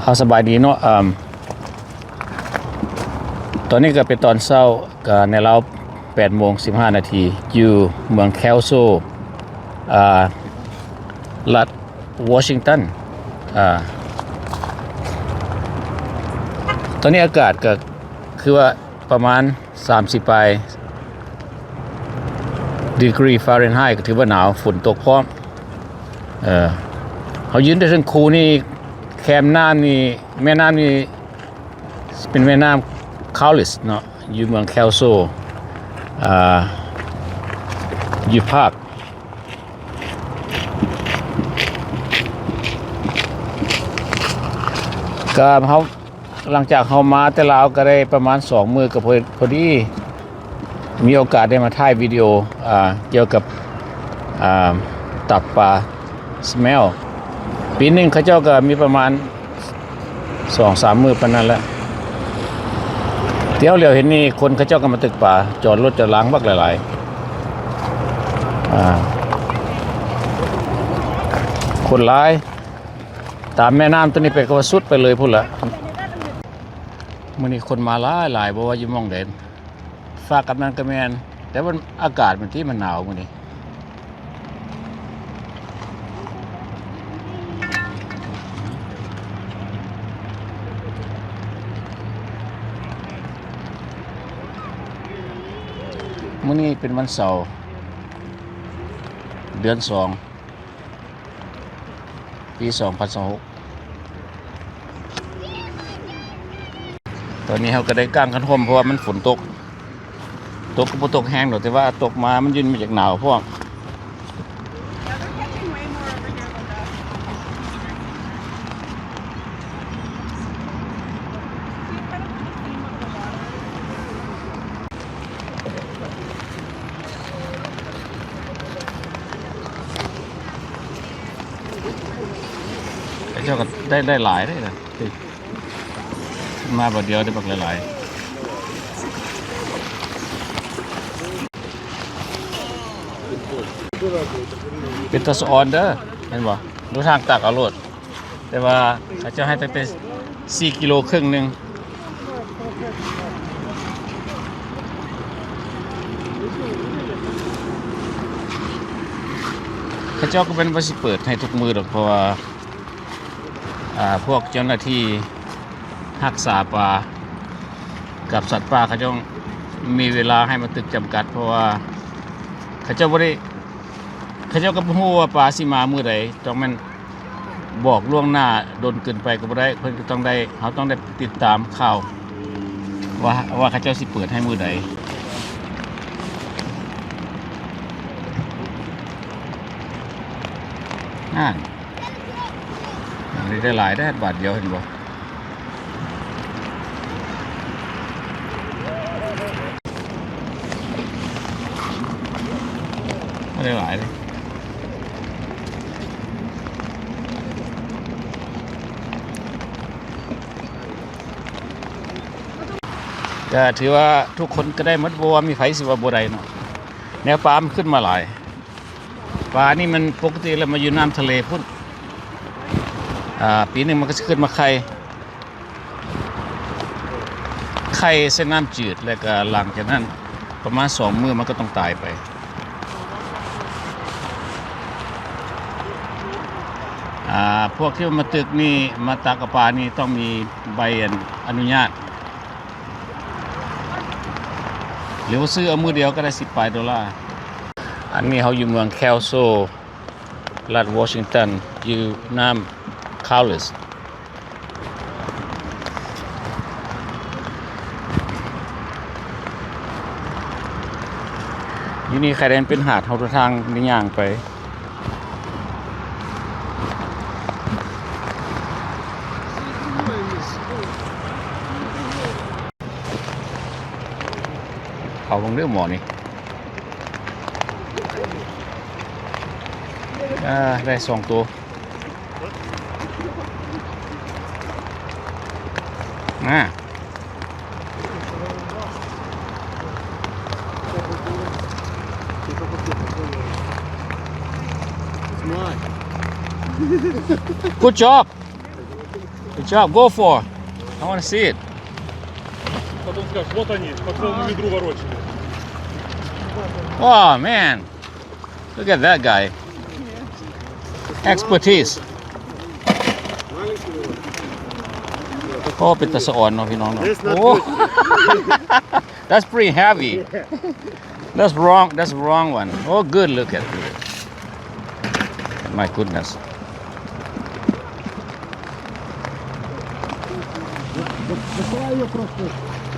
ເອົາ ສະບາຍດີເນາະ ອາ ຕອນນີ້ກໍເປັນຕອນເຊົ້າ ກໍໃນລາວແປດໂມງສິບຫ້ານາທີ ຢູ່ເມືອງແຄວໂຊ ອາ ລັດວໍຊິງຕັນ ອາ ຕອນນີ້ອາກາດກໍຄືວ່າ ປະມານສາມສິບປາຍດີກຣີຟາເຣນໄຮ ກໍຖືວ່າໜາວ ຝົນຕົກພ້ອມ. ເອີ ເຮົາຢືນໄດ້ເທິງພູນີ້ ແຄມນ້ຳນີ້ ແມ່ນ້ຳນີ້ເປັນແມ່ນ້ຳຄາວລິສເນາະ ຢູ່ເມືອງແຄວໂຊ ອາ ຢູ່ພາກ ກໍເຮົາ ຫຼັງຈາກເຮົາມາແຕ່ລາວກໍໄດ້ປະມານສອງມື້ ກໍພໍ ພໍດີມີໂອກາດໄດ້ມາຖ່າຍວິດີໂອ ອາ ກ່ຽວກັບ ອາ ຕັບປາ ສະແມວ ປີໜຶ່ງເຂົາເຈົ້າກໍມີປະມານສອງສາມມື້ປານນັ້ນແຫຼະ ທີ່ເຮົາຫຼຽວເຫັນນີ້ ຄົນເຂົາເຈົ້າກໍມາຕຶກປາ ຈອດລົດຈອດລາງບັກຫຼາຍໆ ອາ ຄົນຫຼາຍ ຕາມແມ່ນ້ຳຕົວນີ້ໄປກໍວ່າສຸດໄປເລີຍພຸ້ນລະ. ມື້ນີ້ຄົນມາຫຼາຍໆ ບໍ່ວ່າຢູ່ໝ່ອງໃດ ຟາກກັບນັ້ນກໍແມ່ນ ແຕ່ວ່າອາກາດມັນທີ່ມັນໜາວມື້ນີ້ ມື້ນີ້ເປັນວັນເສົາ ເດືອນສອງ ປີສອງພັນຊາວຫົກ ຕອນນີ້ເຮົາກໍໄດ້ກາງຄັນຮົ່ມ ເພາະວ່າມັນຝົນຕົກ ຕົກກໍບໍ່ຕົກແຮງດອກ ແຕ່ວ່າຕົກມາມັນຢ້ນມາຈາກໜາວພ້ອມ. ເຂົາເຈົ້າກໍໄດ້ ໄດ້ຫຼາຍເດ້ນະ ມາບາດດຽວໄດ້ບັກຫຼາຍໆ. ເປັນຕາສະອອນເດີ ເຫັນບໍ່? ດູທາງຕັກເອົາໂລດ. ແຕ່ວ່າເຂົາເຈົ້າໃຫ້ຕັ້ງແຕ່ສີ່ກິໂລເຄິ່ງໜຶ່ງ ເຂົາເຈົ້າກໍແມ່ນບໍ່ຊິເປີດໃຫ້ທຸກມື້ດອກ ເພາະວ່າ ອາ ພວກເຈົ້າໜ້າທີ່ຮັກສາປ່າກັບສັດປ່າ ເຂົາເຈົ້າມີເວລາໃຫ້ມາຕຶກຈຳກັດ ເພາະວ່າເຂົາເຈົ້າບໍ່ໄດ້ ເຂົາເຈົ້າກໍບໍ່ຮູ້ວ່າປາຊິມາມື້ໃດ ຕ້ອງແມ່ນ ບອກລ່ວງໜ້າດົນເກີນໄປກໍບໍ່ໄດ້ ເພິ່ນກໍຕ້ອງໄດ້ ເຮົາຕ້ອງໄດ້ຕິດຕາມຂ່າວວ່າ ວ່າເຂົາເຈົ້າຊິເປີດໃຫ້ມື້ໃດ. ນັ້ນ ອັນນີ້ໄດ້ຫຼາຍເດ້ ບາດດຽວເຫັນບໍ່? ບໍ່ໄດ້ຫຼາຍເດ້ ກໍຖືວ່າທຸກຄົນກໍໄດ້ໝົດ ບໍ່ວ່າມີໃຜຊິວ່າບໍ່ໄດ້ເນາະ ແນວປາມັນຂຶ້ນມາຫຼາຍ. ປານີ້ມັນປົກກະຕິແລ້ວມາຢູ່ນ້ຳທະເລພຸ້ນ ອາ ປີໜຶ່ງມັນກໍຊິຂຶ້ນມາໄຂ່ ໄຂ່ໃສ່ນ້ຳຈືດ ແລ້ວກໍຫຼັງຈາກນັ້ນປະມານສອງມື້ມັນກໍຕ້ອງຕາຍໄປ. ອາ ພວກທີ່ມາຕຶກນີ້ ມາຕັກເອົາປານີ້ຕ້ອງມີໃບ ອັນ ອະນຸຍາດ ຫຼືວ່າຊື້ເອົາມື້ດຽວກໍໄດ້ສິບປາຍໂດລາ. ອັນນີ້ເຮົາຢູ່ເມືອງແຄວໂຊ ລັດວໍຊິງຕັນ ຢູ່ນ້ຳຄາວລິສ ຢູ່ນີ້ໃຄແດນເປັນຫາດ ເຮົາເດີນທາງໄດ້ຍ່າງໄປ. ເອົາເບິ່ງເດີ້ໝໍນີ້ ອາ ໄດ້ສອງໂຕ ອາ Good job. Good job, go for. I wanna see it. Потом скажешь: "Вот они, по целому ведру ворочали". Oh, man. Look at that guy. Expertise. ໂອ້ ເປັນຕາສະອອນເນາະ ພີ່ນ້ອງເນາະ. That's not good. That's pretty heavy. That's wrong, that's wrong one. Oh, good, look at it. My goodness.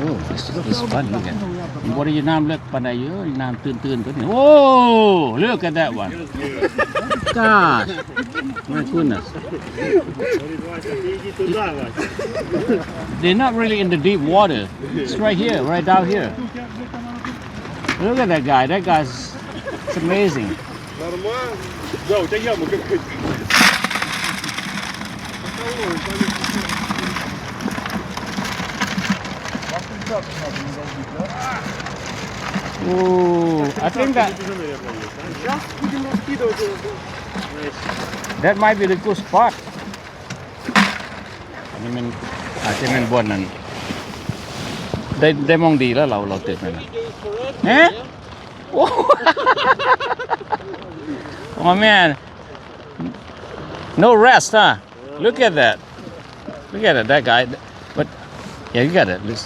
Oh, this, this is fun, look at it. ບໍ່ໄດ້ຢູ່ນ້ຳເລິກປານໃດຢູ່ ນ້ຳຕື້ນໆ ຕົວນີ້. Oh, look at that one. Gosh. My goodness. They're not really in the deep water. It's right here, right down here. Look at that guy. That guy's, it's amazing. Нормально. Да, у тебя яма какая-то. Ooh, I think that, сейчас будем раскидывать его. That might be the good spot. ອັນນີ້ແມ່ນ ອາດຈະແມ່ນບ່ອນນັ້ນ ໄດ້ ໄດ້ໝ່ອງດີແລ້ວ ເຮົາ ເຮົາຕຶກນັ້ນນະ. ຮະ? Oh. Oh, man. No rest, huh? Look at that. Look at that, that guy. But yeah, you got it. This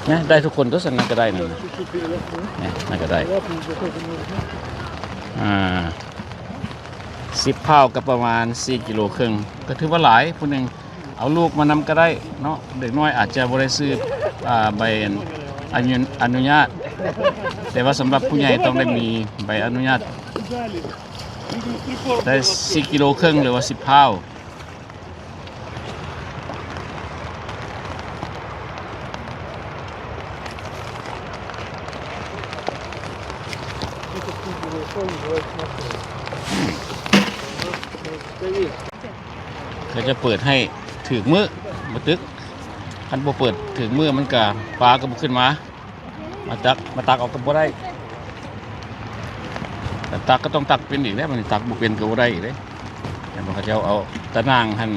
ນະ ໄດ້ທຸກຄົນຕົວະ ຊັ້ນນະ ກໍໄດ້ນັ້ນນະ ນະ ນັ້ນກໍໄດ້. ອ່າ ສິບພາວກໍປະມານສີ່ກິໂລເຄິ່ງ ກໍຖືວ່າຫຼາຍ. ຜູ້ໜຶ່ງເອົາລູກມານຳກໍໄດ້ເນາະ. ເດັກນ້ອຍອາດຈະບໍ່ໄດ້ຊື້ ອ່າ ໃບອະນຸ ອະນຸຍາດ, ແຕ່ວ່າສຳລັບຜູ້ໃຫຍ່ຕ້ອງໄດ້ມີໃບອະນຸຍາດ ໄດ້ສີ່ກິໂລເຄິ່ງ ຫຼືວ່າສິບພາວ. ເຂົາຈະເປີດໃຫ້ຖືກມື້ ບໍ່ຕຶກ. ຄັນບໍ່ເປີດຖືກມື້ ມັນກະ ປາກະບໍ່ຂຶ້ນມາ. ມາຕັກ ມາຕັກເອົາກໍບໍ່ໄດ້. ແຕ່ຕັກກໍຕ້ອງຕັກເປັນອີກແຫຼະ, ມັນຕັກບໍ່ເປັນກໍບໍ່ໄດ້ອີກເດ້. ແຕ່ວ່າເຂົາເຈົ້າເອົາຕາໜ່າງຫັ້ນ.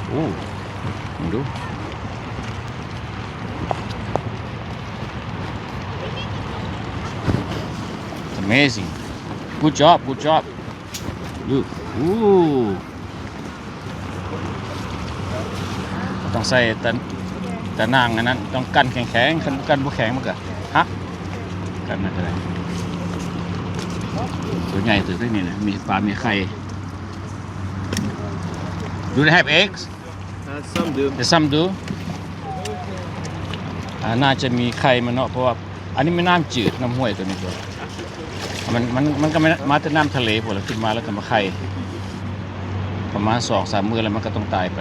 ໂອ້ ເບິ່ງດູ. It's amazing. Good job, good job. Look. ໂອ້ ຕ້ອງໃສ່ຕາ ຕາໜ່າງອັນນັ້ນ ຕ້ອງກັ້ນແຂງໆ, ຄັນກັ້ນບໍ່ແຂງມັນກະຫັກ. ກັ້ນນັ້ນກະໄດ້. ຕົວໃຫຍ່ເຕີບເດ້ນີ້ນະ, ມີປາ ມີໄຂ່. Do they have eggs? Uh, some do. Yes, some do. ອ່າ ໜ້າຈະມີໄຂ່ມັນເນາະ, ເພາະວ່າອັນນີ້ແມ່ນນ້ຳຈືດ, ນ້ຳຫ້ວຍຕົວນີ້ຕົວະ. ມັນ ມັນ ມັນກໍມາ ມາແຕ່ນ້ຳທະເລພຸ້ນລະ, ຂຶ້ນມາແລ້ວກໍມາໄຂ່ ປະມານສອງສາມມື້ແລ້ວມັນກໍຕ້ອງຕາຍໄປ.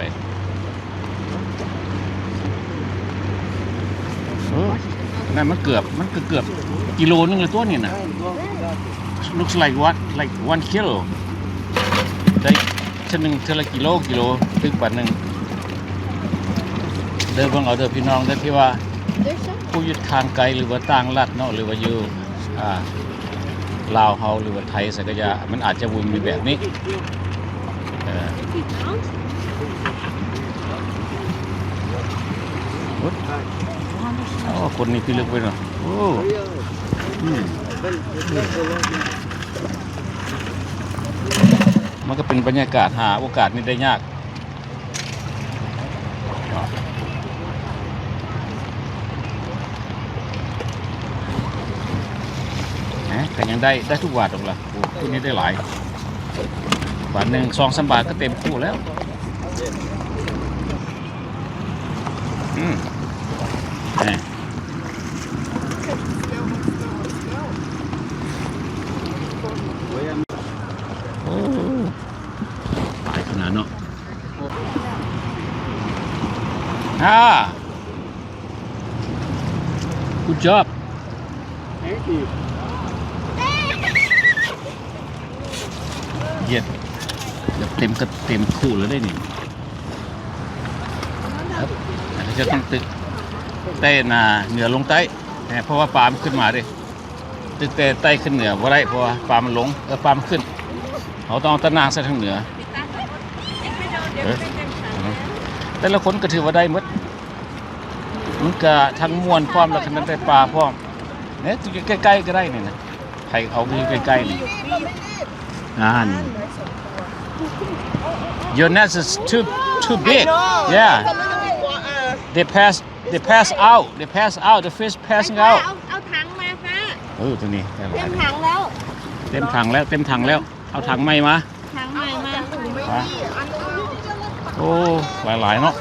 ເອີ ນັ້ນມັນເກືອບ ມັນກໍເກືອບກິໂລໜຶ່ງແລ້ວຕົວະນີ້ນະ. Looks like what, like one kilo. ໄດ້ ເທື່ອໜຶ່ງເທື່ອລະກິໂລ ກິໂລ ຖືກປານໜຶ່ງ. ເດີ ເບິ່ງເອົາເດີພີ່ນ້ອງເດີ ທີ່ວ່າຜູ້ຢູ່ທາງໄກ ຫຼືວ່າຕ່າງລັດເນາະ ຫຼືວ່າຢູ່ ອ່າ ລາວເຮົາ ຫຼືວ່າໄທ ໃສກໍຢ່າ ມັນອາດຈະບໍ່ມີແບບນີ້. ເອີ ໂອ້ ຄົນນີ້ພິລຶກເວີຍເນາະ. ໂອ້ ອືມ ມັນກໍເປັນບັນຍາກາດ ຫາໂອກາດນີ້ໄດ້ຍາກ. ນະ ກໍຍັງໄດ້ ໄດ້ທຸກບາດດອກລະ. ໂອ້ ຜູ້ນີ້ໄດ້ຫຼາຍ ບາດໜຶ່ງ ສອງສາມບາດກໍເຕັມຄູ່ແລ້ວ. ອືມ ນະ ໂອ້ ຫຼາຍຂະໜາດເນາະ. ອ່າ Good job. Thank you. ເຢັດ ແບບເຕັມກະເຕັມຄູ່ແລ້ວເດ້ນີ້. ເຂົາເຈົ້າຕ້ອງຕຶກແຕ່ໜ້າເໜືອລົງໃຕ້ ເພາະວ່າປາມັນຂຶ້ນມາເດ້. ຕຶກແຕ່ໃຕ້ຂຶ້ນເໜືອບໍ່ໄດ້ ເພາະວ່າປາມັນລົງ ເອີ ປາມັນຂຶ້ນ. ເຮົາຕ້ອງເອົາຕາໜ່າງໃສ່ທາງເໜືອ. ເອີ ແຕ່ລະຄົນກໍຖືວ່າໄດ້ໝົດ ມັນກະທັງມ່ວນພ້ອມ ແລ້ວກໍໄດ້ປາພ້ອມ. ເອີ ຢູ່ໃກ້ໆກໍໄດ້ນີ້ນະ ໃຜເອົາຢູ່ໃກ້ໆນີ້ ນັ້ນ Your net is too, too big. Yeah. They pass, they pass out. They pass out. The fish passing out. ເອົາ ເອົາຖັງມາ ຟ້າ. ເອີ ຕົວນີ້ ເຕັມຖັງແລ້ວ ເຕັມຖັງແລ້ວ ເຕັມຖັງແລ້ວ. ເອົາຖັງໃໝ່ມາ ຖັງໃໝ່ມາ ໂອ້ ຫຼາຍໆເນາະ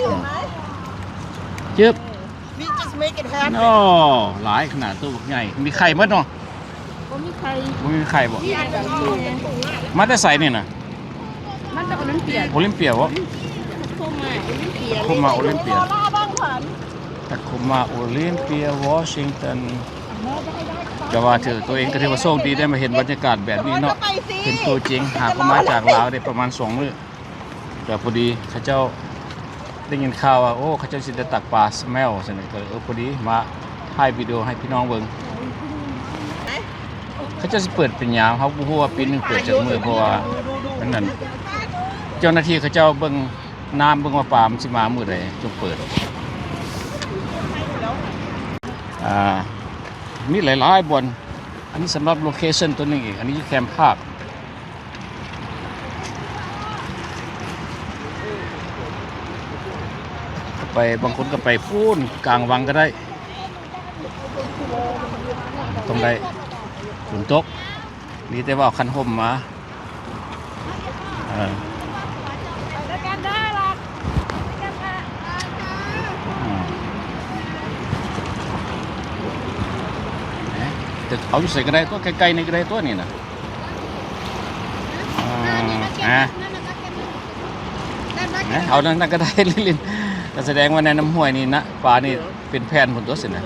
ອືມ ຈຶບ We just make it happen. ໂອ້ ຫຼາຍຂະໜາດ ໂຕບັກໃຫຍ່ ມີໄຂ່ໝົດເນາະ ບໍ່ມີໄຂ່ ບໍ່ມີໄຂ່ບໍ່ ມີອັນດຽວ ມາແຕ່ໃສນີ້ນະ ມາຈາກໂອລິມເປຍ ໂອລິມເປຍບໍ່ ໂຄມາໂອລິມເປຍ ໂຄມາໂອລິມເປຍ Tacoma Olympia Washington ກໍວ່າຖື ຕົວເອງກໍຖືວ່າໂຊກດີໄດ້ມາເຫັນບັນຍາກາດແບບນີ້ເນາະ ເຫັນຕົວຈິງ ຫາກໍມາຈາກລາວໄດ້ປະມານສອງມື້ ກໍພໍດີເຂົາເຈົ້າໄດ້ຍິນຂ່າວວ່າ ໂອ້ ເຂົາເຈົ້າຊິໄດ້ຕັກປາ smell ຊັ້ນ ກໍເອີ ພໍດີມາຖ່າຍວິດີໂອໃຫ້ພີ່ນ້ອງເບິ່ງ ເຂົາເຈົ້າຊິເປີດເປັນຍາມ ເຮົາບໍ່ຮູ້ວ່າປີໜຶ່ງເປີດຈັກມື້ ເພາະວ່າອັນນັ້ນ ເຈົ້າໜ້າທີ່ເຂົາເຈົ້າເບິ່ງ ນ້ຳເບິ່ງວ່າປາມັນຊິມາມື້ໃດຈຶ່ງເປີດ. ອ່າ ມີຫຼາຍໆບ່ອນ ອັນນີ້ສຳລັບໂລເຄຊັນຕົວໜຶ່ງອີກ ອັນນີ້ຢູ່ແຄມພາກ ໄປ ບາງຄົນກໍໄປພຸ້ນກາງວັງກໍໄດ້ ຕ້ອງໄດ້ ຝົນຕົກ ດີແຕ່ວ່າເອົາຄັນຮົ່ມມາ ເອີ ໄປນຳກັນເດີ ລັດ ໄປນຳກັນເດີ ອືມ ເອົາຢູ່ໃສກໍໄດ້ຕົວະ ໃກ້ໆນີ້ກໍໄດ້ຕົວະນີ້ນະ ອ່າ ເອົານັ້ນກໍໄດ້ ຫຼິ້ນໆ ກໍສະແດງວ່າໃນນ້ຳຫ້ວຍນີ້ນະ ປານີ້ ເປັນແຜ່ນພຸ້ນຕົວະຊັ້ນນະ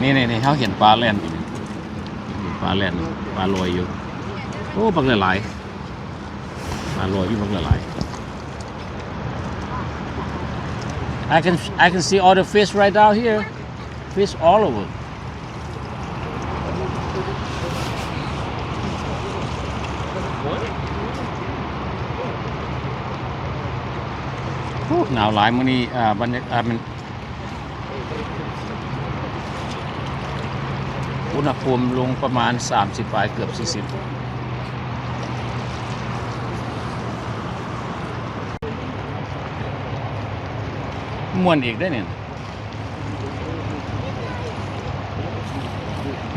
ນີ້ໆໆ ເຮົາເຫັນປາແລ່ນຢູ່ນີ້ ເຫັນປາແລ່ນ ປາລອຍຢູ່ ໂອ້ ບັກຫຼາຍໆ ປາລອຍຢູ່ບັກຫຼາຍໆ I can, I can see all the fish right down here. Fish all over. ໂອ້ ໜາວຫຼາຍມື້ນີ້ ອ່າ ບັນຍາກາດ ອ່າ ມັນ ອຸນຫະພູມລົງປະມານສາມສິບປາຍ ເກືອບສີ່ສິບ ມ່ວນອີກເດ້ນີ້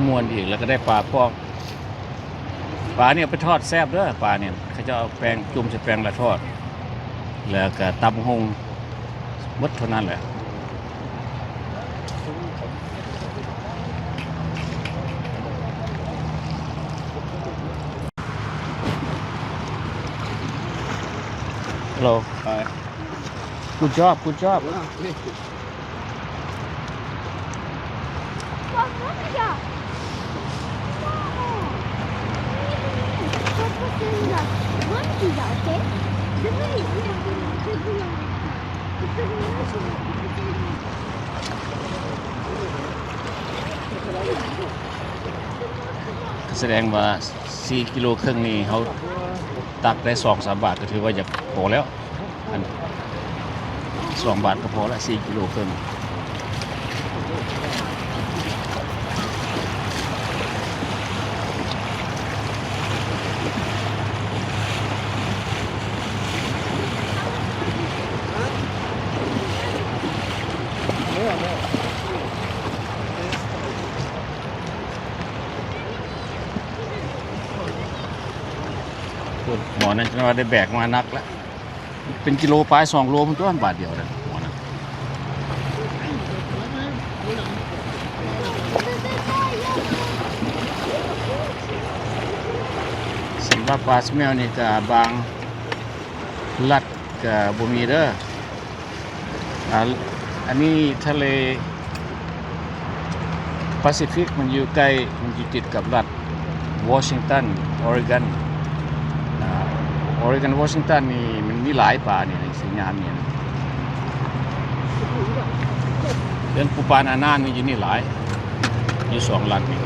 ມ່ວນອີກ ແລ້ວກໍໄດ້ປາພອກ ປານີ້ເອົາໄປທອດແຊບເດີ ປານີ້ ເຂົາເຈົ້າເອົາແປ້ງຈຸ່ມໃສ່ແປ້ງແລ້ວທອດ ແລ້ວກໍຕຳບັກຫຸ່ງ ໝົດເທົ່ານັ້ນແຫຼະ. Hello. Hi. Good job, good job.ສະແດງວ່າ ສີ່ກິໂລເຄິ່ງນີ້ ເຮົາຕັກໄດ້ສອງສາມບາດ ກໍຖືວ່າຢາກພໍແລ້ວ ອັນສອງບາດກໍພໍລະ ສີ່ກິໂລເຄິ່ງ. ໂອ້ ໝໍນັ້ນຈະວ່າໄດ້ແບກມາໜັກລະ ເປັນກິໂລປາຍ ສອງໂລພຸ້ນຕົວະ ບາດດຽວນັ້ນ ໝໍນັ້ນ. ສຳລັບປາສະແມວນີ້ກະບາງ ລັດກະບໍ່ມີເດີ. ອາ ອັນນີ້ທະເລປາຊີຟິກ ມັນຢູ່ໃກ້ ມັນຢູ່ຕິດກັບລັດວໍຊິງຕັນ ອອຣິກອນ. ອາ ອອຣິກອນ ວໍຊິງຕັນນີ້ມັນມີຫຼາຍປານີ້ ໃນສະຍາມນີ້ນະ. ເລື່ອງປູປານານານມີຢູ່ນີ້ຫຼາຍ ຢູ່ສອງລັດນີ້.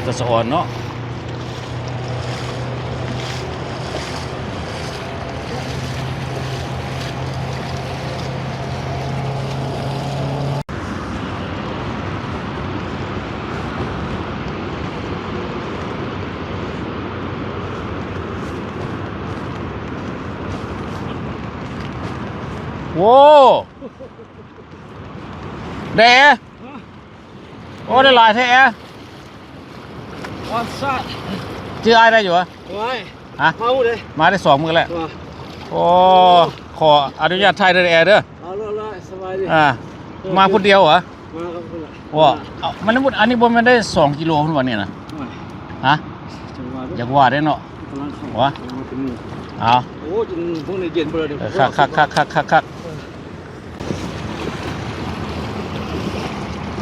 ກະສະອອນເນາະ. ໂອ້ ແດ່ ໂອ້ ໄດ້ຫຼາຍແທ້. ອາຊາ ຈື່ອ້າຍໄດ້ຢູ່ຫວາ? ໂອ້ຍ ຮະ? ເມົາເດ້ ມາໄດ້ສອງມື້ແລ້ວ. ໂອ້ ຂໍອະນຸຍາດຖ່າຍເດີແອເດີ. ເອົາເລີຍໆ ສະບາຍດີ. ອ່າ ເອີ ມາຜູ້ດຽວຫວາ? ມາກັບເພິ່ນລະ. ໂອ້ ເອົາ ມັນ ອັນນີ້ບໍ່ແມ່ນໄດ້ສອງກິໂລພຸ້ນຫວານີ້ນະ? ໂອ້ຍ ຮະ? ຈັ່ງຫວະເດີ ຢາກວ່າໄດ້ເນາະ. ກຳລັງເຂົ້າ ຫວາ? ເອົາ ເອົາ ໂອ້ ຈົນພວກນີ້ເຢັນບໍ່ໄດ້. ເອີ ຄັກໆໆໆ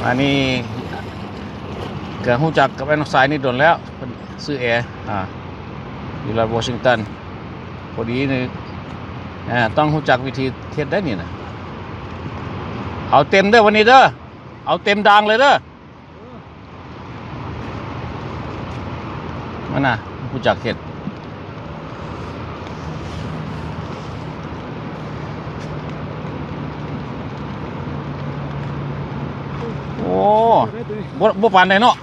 ໆ. ອັນນີ້ກະຮູ້ຈັກກັບໄອ້ນ້ອງຊາຍນີ້ດົນແລ້ວ ເພິ່ນຊື້ແອ ອ່າ ຢູ່ລັດວໍຊິງຕັນ. ພໍດີນີ້ ອ່າ ຕ້ອງຮູ້ຈັກວິທີເຮັດໄດ໋ນີ້ນະ. ເອົາເຕັມເດີວັນນີ້ເດີ ເອົາເຕັມດາງເລີຍເດີ. ມັນນະ ຮູ້ຈັກເຮັດ. ໂອ້ ບໍ່ ບໍ່ປານໃດເນາະ.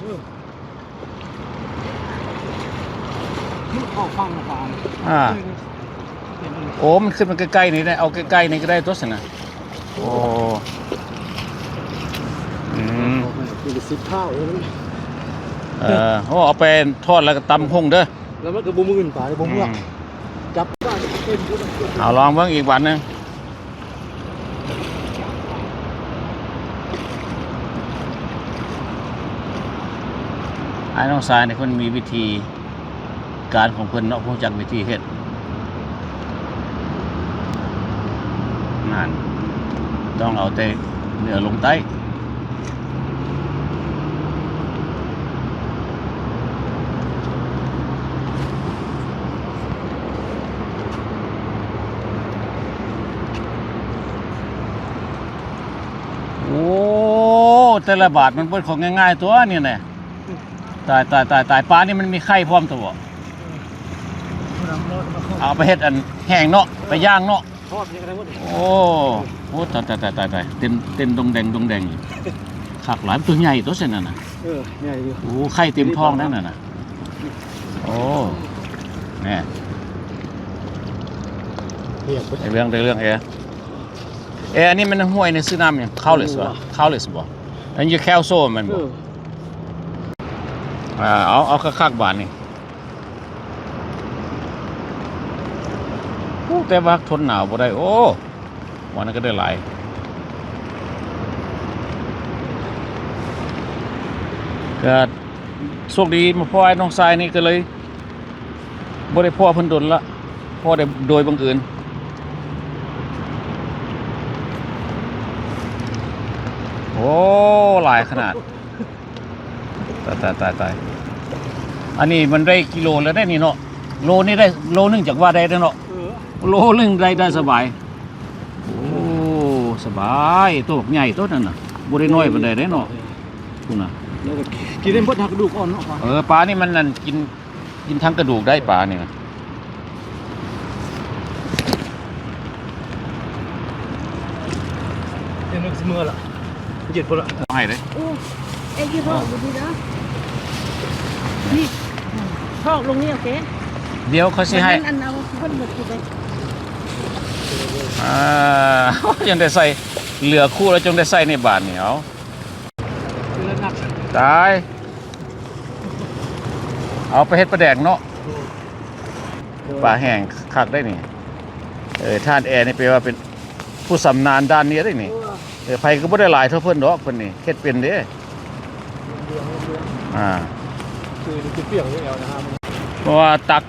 ມັນເຂົ້າຝັ່ງລະປານ. ອ່າ ໂອ້ ມັນຂຶ້ນມາໃກ້ໆນີ້ໄດ້ ເອົາໃກ້ໆນີ້ກະໄດ້ຕົວະຊັ້ນນະ. ໂອ້ ອືມ ກິນສິບເທົ່າເລີຍ. ເອີ ໂອ້ ເອົາໄປທອດແລ້ວກະຕຳຫົງເດີ ແລ້ວມັນກະບໍ່ມື່ນປານໃດ ບໍ່ເມື່ອຍ. ອືມ ຈັບປາເຕັມຢູ່. ເອົາລອງເບິ່ງອີກບາດໜຶ່ງ. ອ້າຍນ້ອງຊາຍນີ້ເພິ່ນມີວິທີການຂອງເພິ່ນເນາະ ຮູ້ຈັກວິທີເຮັດ. ນັ້ນ ຕ້ອງເອົາແຕ່ເໜືອລົງໃຕ້. ໂອ້ ແຕ່ລະບາດມັນເປັນຂອງງ່າຍໆຕົວະນີ້ນະ. ຕາຍໆໆໆ ປານີ້ມັນມີໄຂ່ພ້ອມຕົວະ. ເອີ ເອົາໄປເຮັດອັນແຫ້ງເນາະ ເອີ ໄປຍ່າງເນາະ. ທອດຫຍັງກະໄດ້ໝົດ. ໂອ້ ໂອ້ ຕາຍໆໆໆ ເຕັມ ເຕັມດົງແດງດົງແດງຢູ່. ຄັກຫຼາຍ ຕົວໃຫຍ່ຕົວະຊັ້ນນະ. ເອີ ໃຫຍ່ຢູ່. ໂອ້ ໄຂ່ເຕັມທ້ອງນັ້ນນະ. ໂອ້ ແນ່ ໄດ້ເລື່ອງ ໄດ້ເລື່ອງແອ. ເອ ອັນນີ້ມັນຫ້ວຍນີ້ຊື່ນ້ຳຫຍັງ? ຄາວເລສ ຄາວເລສບໍ່? ອັນຢູ່ແຄວໂຊແມ່ນບໍ່? ເອີ ອ່າ ເອົາ ເອົາຄັກໆບາດນີ້. ໂອ້ ແຕ່ວ່າທົນໜາວບໍ່ໄດ້. ໂອ້ ວ່ານັ້ນກະໄດ້ຫຼາຍ. ກະໂຊກດີມາພໍ້ອ້າຍນ້ອງຊາຍນີ້ກະເລີຍ ບໍ່ໄດ້ພໍ້ເພິ່ນດົນລະ ພໍ້ໄດ້ໂດຍບັງເອີນ. ໂອ້ ຫຼາຍຂະໜາດ. ຕາຍ ຕາຍ ຕາຍ ຕາຍ. ອັນນີ້ມັນໄດ້ກິໂລແລ້ວເດ້ນີ້ເນາະ. ໂລນີ້ໄດ້ ໂລໜຶ່ງຈັກວ່າໄດ້ເດ້ເນາະ. ເອີ ໂລໜຶ່ງໄດ້ ໄດ້ສະບາຍ. ໂອ້ ສະບາຍ. ໂຕບັກໃຫຍ່ໂຕນັ້ນນະ ບໍ່ໄດ້ນ້ອຍປານໃດເດ້ເນາະ. ພຸ້ນນະ ແລ້ວກະກິນໄດ້ໝົດ ຫາກະດູກອ່ອນເນາະ. ເອີ ປານີ້ມັນນັ້ນ ກິນ ກິນທັງກະດູກໄດ້ປານີ້ນະ. ເຮັດໜຶ່ງຊິເມືອລະ ເຢັນພຸ້ນລະ ໃຫ້ເດ້. ໂອ້ ເອັດຢູ່ທ້ອງຢູ່ດີເດີ ນີ້ ທ້ອງລົງນີ້ ໂອເຄ. ດຽວຂ້ອຍຊິໃຫ້ ອັນເອົາຄົນໝົດຢູ່ເດ້. ອ່າ ຍັງໄດ້ໃສ່ ເຫຼືອຄູ່ແລ້ວຈັ່ງໄດ້ໃສ່ໃນບາດນີ້. ເອົາ ຕາຍ. ເອົາໄປເຮັດປາແດກເນາະ. ໂດຍ ປາແຫ້ງຄັກໄດ໋ນີ້. ເອີ ທ່ານແອນີ້ແປວ່າເປັນຜູ້ຊຳນານດ້ານນີ້ໄດ໋ນີ້. ເອີ ໃຜກະບໍ່ໄດ້ຫຼາຍເທົ່າເພິ່ນດອກ ເພິ່ນນີ້ເຮັດເປັນເດ້. ອ່າ ເພາະວ່າຕັກ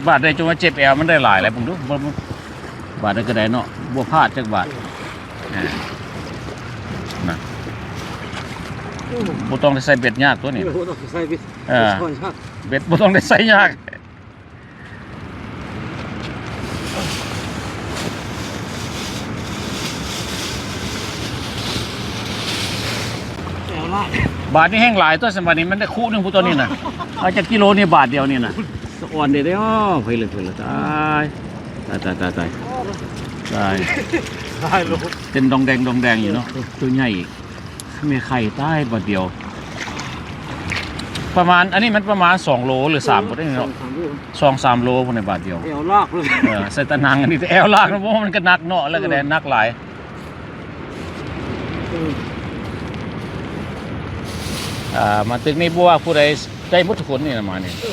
ບາດໃດຈົງວ່າເຈັບແອວ ມັນໄດ້ຫຼາຍແລ້ວ. ເບິ່ງດູ ບາດໃດກະໄດ້ເນາະ ບໍ່ພາດຈັກບາດ. ອ່າ ນະ ບໍ່ຕ້ອງໄດ້ໃສ່ເບັດຍາກຕົວນີ້. ເອີ ບໍ່ຕ້ອງໄດ້ໃສ່ເບັດ ເອີ ເບັດບໍ່ຕ້ອງໄດ້ໃສ່ຍາກ. ແອວລາດ ບາດນີ້ແຮງຫຼາຍຕົວະ ຊັ້ນບາດນີ້ມັນໄດ້ຄຸໜຶ່ງພຸ້ນຕົວນີ້ນະ. ເອົາຈັກກິໂລນີ້ບາດດຽວນີ້ນະ. ສະອອນເດ້ເດ້. ໂອ້ ໄປເລີຍ ໄປເລີຍ. ຕາຍ ຕາຍ ຕາຍ ຕາຍ ຕາຍ ຕາຍ. ຕາຍໂລດ. ເຕັ້ນດອງແດງ ດອງແດງຢູ່ເນາະ. ໂອ້ ຕົວໃຫຍ່ອີກ. ແມ່ໄຂ່ ຕາຍບາດດຽວ. ປະມານ ອັນນີ້ມັນປະມານສອງໂລ ຫຼື ສາມ ເອີ ບໍ່ໄດ້ເນາະ. ສອງສາມໂລ ສອງສາມໂລພຸ້ນນະບາດດຽວ. ແອວລາກເລີຍ. ເອີ ໃສ່ຕາໜັງອັນນີ້ແຕ່ແອວລາກນະ. ໂອ້ ມັນກໍໜັກເນາະ ແລ້ວກໍໄດ້ ເອີ ໜັກຫຼາຍ. ເອີ ອ່າ ມາຕຶກນີ້ບໍ່ວ່າຜູ້ໃດໄດ້ໝົດທຸກຄົນນີ້ນະ ມານີ້. ເອີ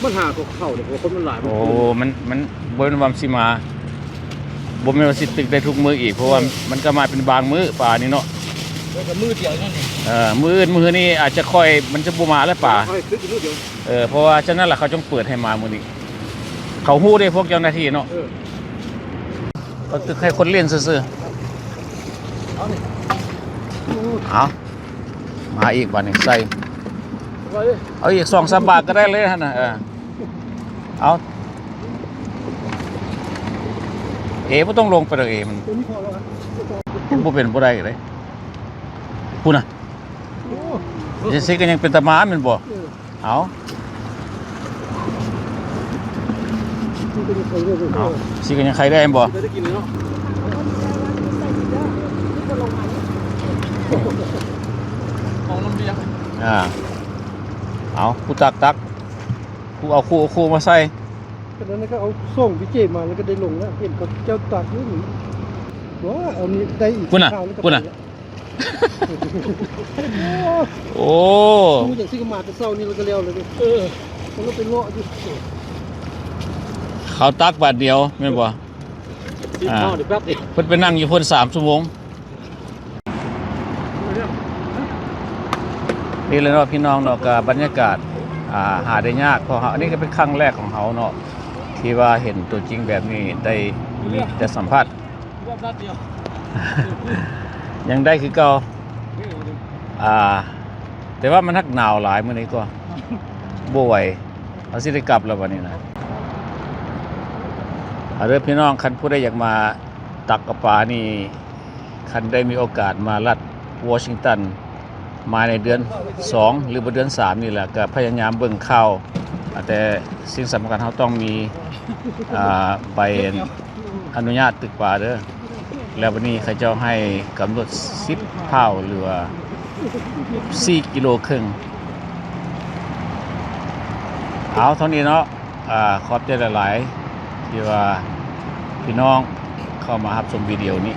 ມັນຫາກໍເຂົ້າເດ້ ເພາະຄົນມັນຫຼາຍ. ໂອ້ ມັນ ມັນບໍ່ແມ່ນວ່າຊິມາ ບໍ່ແມ່ນວ່າຊິຕຶກໄດ້ທຸກມື້ອີກ ເພາະວ່າ ເອີ ມັນກໍມາເປັນບາງມື້ປານີ້ເນາະ. ແລ້ວກໍມື້ດຽວນັ້ນນີ້. ເອີ ມື້ອື່ນມື້ຮືນີ້ອາດຈະຄ່ອຍ ມັນຈະບໍ່ມາແລ້ວປາ. ຄ່ອຍຕຶກມື້ດຽວ. ເອີ ເພາະວ່າສະນັ້ນລະ ເຂົາຈຶ່ງເປີດໃຫ້ມາມື້ນີ້ ເຂົາຮູ້ເດ້ພວກເຈົ້າໜ້າທີ່ເນາະ. ເອີ ເຂົາຕຶກໃຫ້ຄົນຫຼິ້ນຊື່ໆ. ເອົາ ມາອີກບາດນີ້ ໃສ່ ເອົາອີກສອງສາມບາດກໍໄດ້ເລີຍຫັ້ນນະ. ເອີ ເອົາ ເອ ບໍ່ຕ້ອງລົງໄປດອກເອ ມັນ ຕົວນີ້ພໍແລ້ວນະ. ຍັງບໍ່ເປັນບໍ່ໄດ້ເດ້ ພຸ້ນນະ. ໂອ້ ຈັ່ງຊີ້ກໍຍັງເປັນຕາມາແມ່ນບໍ່? ເອີ ເອົາ ຊິກໍຍັງໄຄໄດ້ແມ່ນບໍ່? ໄດ້ກິນເລີຍເນາະ. ຂອງນ້ຳເບຍ. ອ່າ ເອົາ ຜູ້ຕັກຕັກ ຜູ້ເອົາຄູ່ເອົາຄູ່ມາໃສ່. ຂະໜາດນັ້ນກໍເອົາສອງວິເຈມາ ແລ້ວກໍໄດ້ລົງແລ້ວ. ເຫັນເຂົາເຈົ້າຕັກຢູ່ນີ້ ວ່າເອົານີ້ໄດ້ອີກ ພຸ້ນນະ ພຸ້ນນະ. ໂອ້ ຮູ້ຈັ່ງຊີ້ກໍມາແຕ່ເຊົ້ານີ້ແລ້ວກໍແລ້ວເລີຍເດ້. ເອີ ມັນກໍໄປເລາະຢູ່ ເຂົາຕັກບາດດຽວແມ່ນບໍ່? ສິບ ອ່າ ເຂົ້າໄດ້ແປັບເດ. ເພິ່ນໄປນັ່ງຢູ່ພຸ້ນສາມຊົ່ວໂມງ. ນີ້ແຫຼະເນາະ ພີ່ນ້ອງເນາະ, ກໍບັນຍາກາດ ອ່າ ຫາໄດ້ຍາກ ເພາະເຮົາ ອັນນີ້ກໍເປັນຄັ້ງແລກຂອງເຮົາເນາະ ທີ່ວ່າເຫັນຕົວຈິງແບບນີ້ ໄດ້ມີແຕ່ສຳພາດ. ຍັງໄດ້ຄືເກົ່າ ອ່າ ແຕ່ວ່າມັນຮັກໜາວຫຼາຍມື້ນີ້ກໍບໍ່ໄຫວ. ເຮົາຊິໄດ້ກັບແລ້ວບັດນີ້ນະ. ເອົາເດີພີ່ນ້ອງ, ຄັນຜູ້ໃດຢາກມາຕັກເອົາປານີ້ ຄັນໄດ້ມີໂອກາດມາລັດວໍຊິງຕັນ ມາໃນເດືອນສອງ ຫຼືວ່າເດືອນສາມນີ້ແຫຼະ, ກໍພະຍາຍາມເບິ່ງຂ່າວ, ແຕ່ສິ່ງສຳຄັນເຮົາຕ້ອງມີ ອ່າ ໃບອະນຸຍາດຕຶກປາເດີ. ແລ້ວບັດນີ້ເຂົາເຈົ້າໃຫ້ກຳນົດສິບເຜົາ ຫຼືວ່າສີ່ກິໂລເຄິ່ງ. ເອົາເທົ່ານີ້ເນາະ. ອ່າ ຂອບໃຈຫຼາຍໆ ທີ່ວ່າພີ່ນ້ອງເຂົ້າມາຮັບຊົມວິດີໂອນີ້.